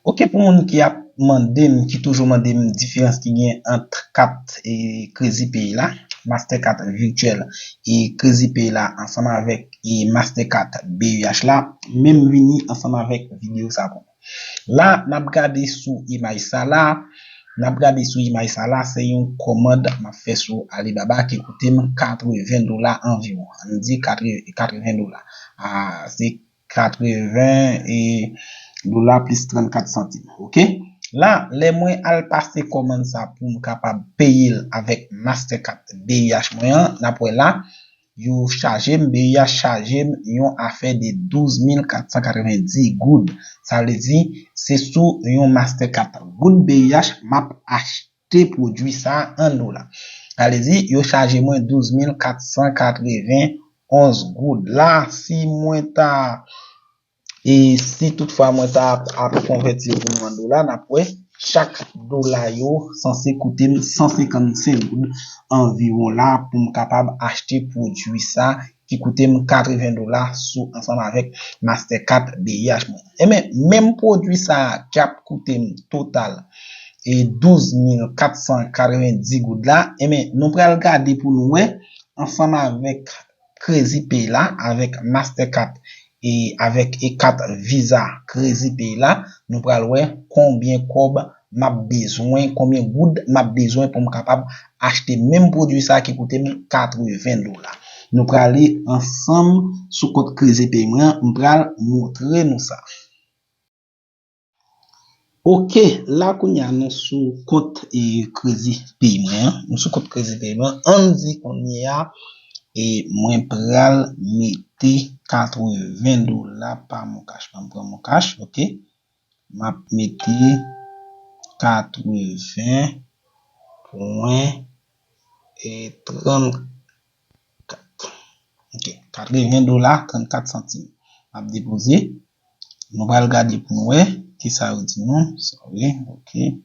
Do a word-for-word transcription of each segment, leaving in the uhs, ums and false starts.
Ok, pou moun ki ap mande m, ki toujou mande m diferans ki gen ant kat e Crazy Pay la, Mastercard virtuel e Crazy Pay la ansanm avèk e Mastercard B E H la, men m vini ansanm avèk videyo sa pou nou. La, n ap gade sou imaj sa la, n ap gade sou imaj sa la, se yon kòmand m ap fè sou Alibaba ki koute m katreven dola anviwon. Ann di katreven dola. A, se katreven e dola plis trannkat santim. Ok? La, lè mwen al pase kòmand sa pou m kapab peye l avèk Mastercard B E H mwen an, n ap wè la, yo chaje m, B E H chaje m yon afè de douz mil kat san katreven dis goud. Sa vle di, se sou yon Mastercard goud B E H m ap achte pwodui sa an dola. Sa vle di, yo chaje mwen douz mil kat san katreven onz goud. La, si mwen ta, e si toutfwa mwen ta ap, ap konvèti yo pou nou an dola, n ap wè chak dola yo sanse koute m san senkannsenk goud anviwon la pou m kapab achte pwodui sa ki koute m katreven dola sou ansanm avèk Mastercard B E H mwen. Enben, menm pwodui sa a k ap koute m total e douz mil kat san katreven dis goud la, enben, nou pral gade pou nou wè ansanm avèk Crazy Pay la, avèk Mastercard e avèk e kat Visa Crazy Pay la, nou pral wè konbyen kòb m ap bezwen, konbyen goud m ap bezwen pou m kapab achte menm pwodui sa ki koute m katreven dola. Nou prale ansanm sou kont Crazy Pay mwen an, m pral montre nou sa. Ok, la kounye a nou sou kont e Crazy Pay mwen an. Nou sou kont Crazy Pay mwen. Ann di kounye a e mwen pral mete katreven dola pa MonCash. Mwen pran MonCash, ok. M ap mete katreven pwen e trannkat. Ok, katreven dola trannkat santim. M ap depoze. Nou pral gade pou nou wè kisa yo di nou. Sorry, ok.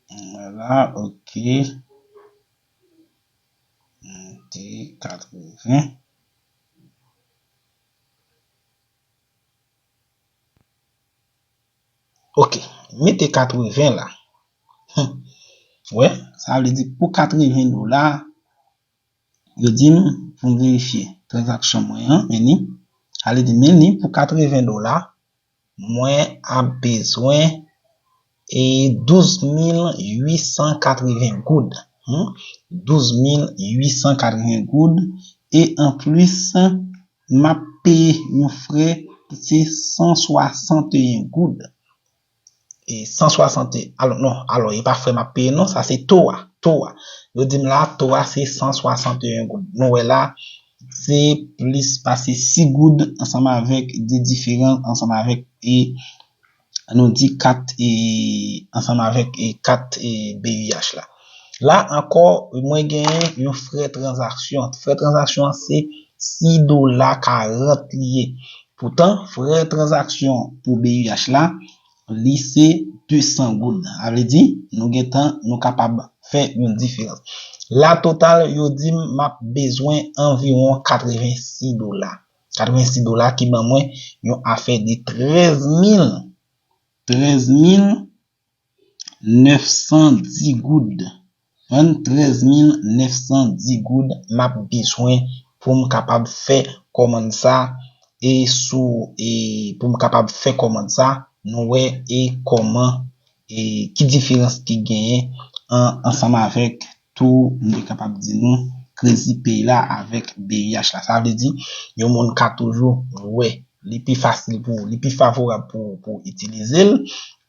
Vwala, ok. Mete katreven. Ok, mete katreven la. Wè, sa vle di pou katreven dola, yo di m pou m verifye tranzaksyon mwen an, men li, sa vle di men li pou katreven dola, mwen ap bezwen e douz mil uit san katreven goud. Hmm? Douz mil uit san katreven goud. E anplis, m ap peye yon frè ki se san swasanteyen goud. E san swasante, alò, non, alò, e pa frè m ap peye, non, sa se to a, to a. Yo di m la, to a se san swasanteyen goud. Nou wè la, se plis pase sis goud ansanm avèk de diferans, ansanm avèk, e, nou di kat, e, ansanm avèk, e, kat, e, B E H la. La ankò, mwen genyen yon frè tranzaksyon. Frè tranzaksyon an se sis dola karant li ye. Poutan, frè tranzaksyon pou B E H la, li se de san goud. Sa vle di, nou gentan, nou kapab fè yon diferans. La total, yo di m m ap bezwen anviwon katrevensis dola. Katrevensis dola ki ban mwen yon afè de trèz mil, trèz mil nèf san dis goud. Jwenn trèz mil nèf san dis goud m ap bezwen pou m kapab fè kòmann sa e sou e pou m kapab fè kòmann sa, nou wè e kòman e ki diferans ki genyen an, ansanm avèk tou, m te kapab di nou, Crazy Pay la avèk B E H la. Sa vle di, yon moun ka toujou wè li pi fasil pou ou, li pi favorab pou ou, pou itilize l,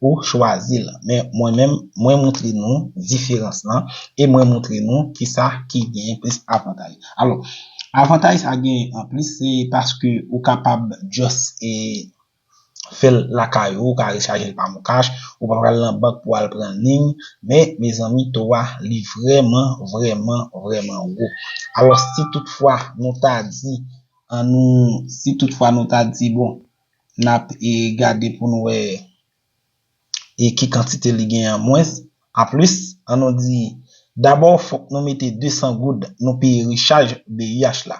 ou chwazi l. Men mwen menm, mwen montre nou diferans lan e mwen montre nou kisa ki gen plis avantaj. Alò, avantaj sa gen an plis, se paske ou kapab just e, fè l lakay ou, ou ka rechaje l pa MonCash, ou pa pral nan bank pou al pran liy, men mezanmi, to a li vrèman, vrèman, vrèman wo. Alò, si toutfwa nou ta di, an nou, si toutfwa nou ta di, bon, n ap e gade pou nou wè e ki kantite li gen an mwens. Anplis, ann nou di, dabò, fòk nou mete de san goud, nou peye rechaj B U H la.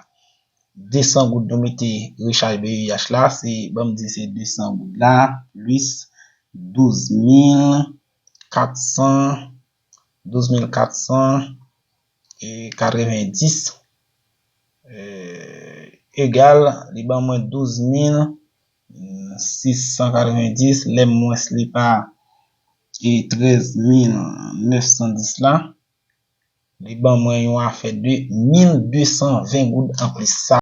De san goud nou mete rechaj B U H la, se, ban m di se de san goud la, plis douz mil kat san, douz mil kat san e katrevendis, egal, li ban mwen douz mil sis san katrevendis, lè m mwens li pa e trèz mil nèf san dis la, li ban mwen yon afè de mil de san ven goud anplis. Sa